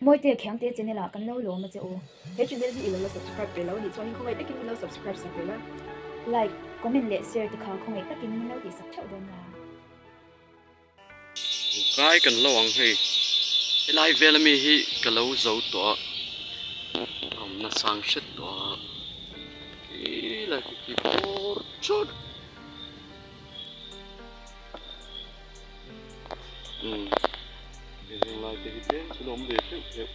Mawitea Khiangte channel ah kan lo lawm a che u. He channel hi i lo la subscribe ve lo anih chuanin khawngaih takin min lo subscribe sak ve la. Like, comment leh share te kha khawngaih takin min lo tihsak theuh dawn nia. Kai kan lo ang hei helai vel ami hi ka lo zo tawh a awmna sang hret tawh a khi lai khi khi bawr chawt umm hei heng lai te hi tlem chu la awm ve theuh theuh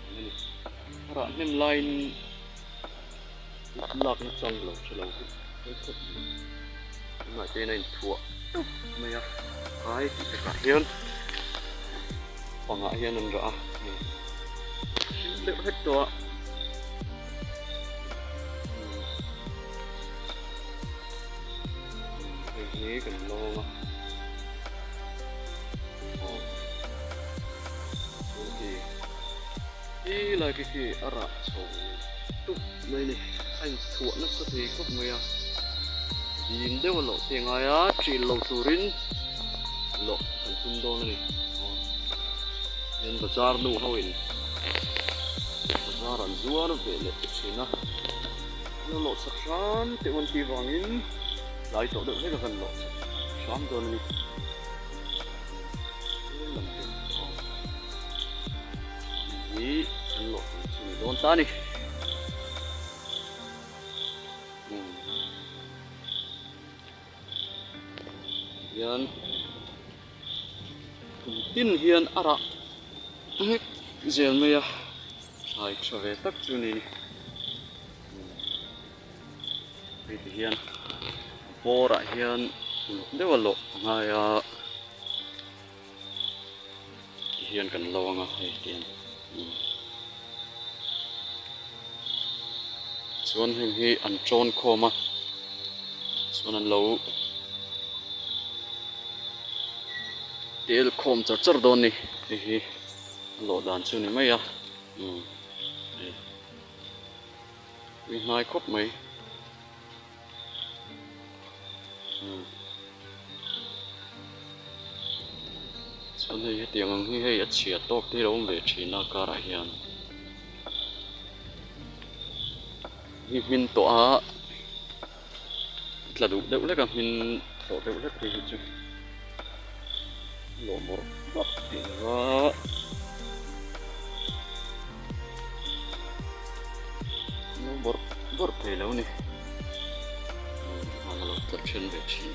a ni a rah hnem laiin lak na chang lo hre lo hi pawi khawp mai tunah te hian a inthuah tup mai a ai tih takah hian pangah hian an rah a hei hlim deuh hlek tawh a. Hei hi kan lawng a aw chuan khi khi lai khi khi a rah chho tup mai a ni a inthuah nasa thei khawp mai a dîm deuh a loh te a ngai a ṭil lo turin loh kan tum dawn a ni aw hian bazar nu ho in bazar an zuar ve leh thin a. Lo lawh chak hram teh uan tih vangin tlai tawh deuh hlek a kan lawh chak hram dawn a ni. Tlem lam te aw hi kan lawh tur chu ni dawn ta a ni. Hian kum tin hian a rah nghek zel mai a thlai tha ve tak chu ni hei ti hian bawr ah hian uluk deuh a lawh a ngai a ti hian kan lo ang a hei ti hian chuan heng hi an tawn khawm a chuan an lo tel khawm char char dawn a ni hei hi a lawh dan chu a ni mai a umm hei tui hnai khawp mai umm chuan hei hetiang ang hi hei a chhia tawk te hi a lo awm ve thin a karah hian hi hmin tawh a tla duh deuh hlek a hmin tawh deuh hlek phei hi chu lawh mawrh vak tih lova lo bawrh bawrh thei lo ni a lo tla then ve thin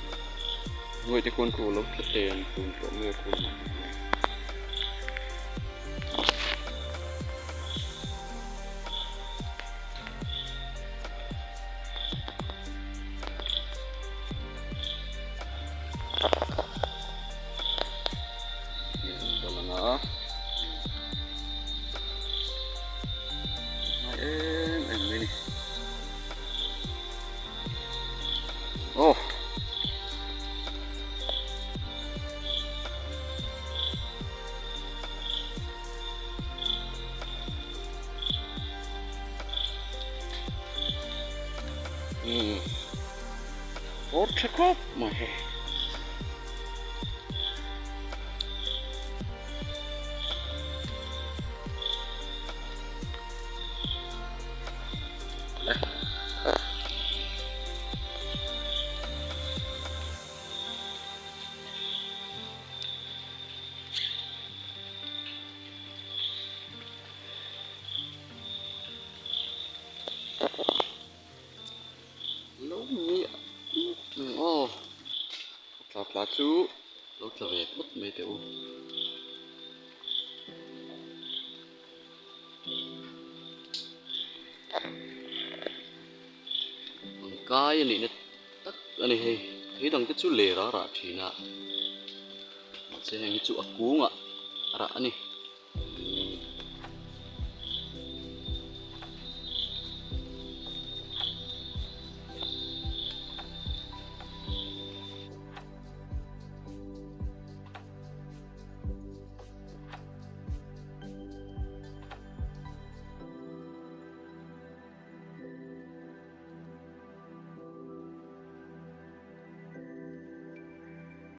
hnuai te khuan khu lo tla ten tun tawh mai a khuan ah te khuan. Awr tha khawp mai hei. Lo ni aw tla tla chu lo tla ve phawt mai teh u. An kai a nihna tak a ni hei thei dang te chu ler a rah thin a mahse heng hi chu a kungah a rah a ni.